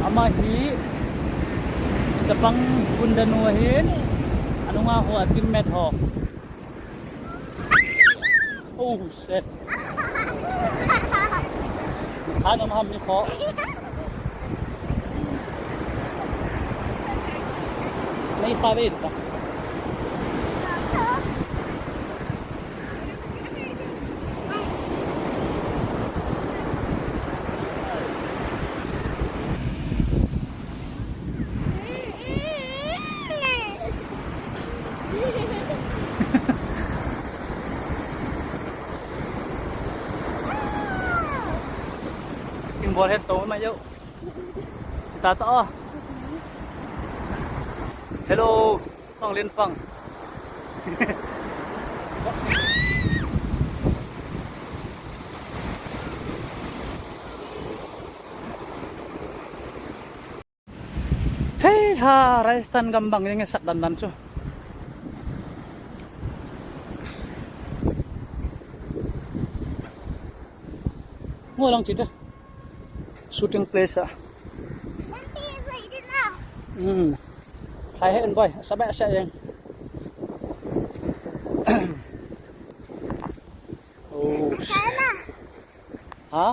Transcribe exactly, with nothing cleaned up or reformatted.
Ama hi chapang gundanu ahin, anunga ho a teammate ho. Oh shit. Ano maham ni ko. May fabel pa. King bol het to ma yo. Ta ta oh. Hello. Song Lin Pang. Hei ha, Rajasthan gam bang jeng e sat dan dan chu. Ngo lang chi te. Shooting place a. Hmm. Hai hen boy, sa ba sa jeng. Oh. Ha?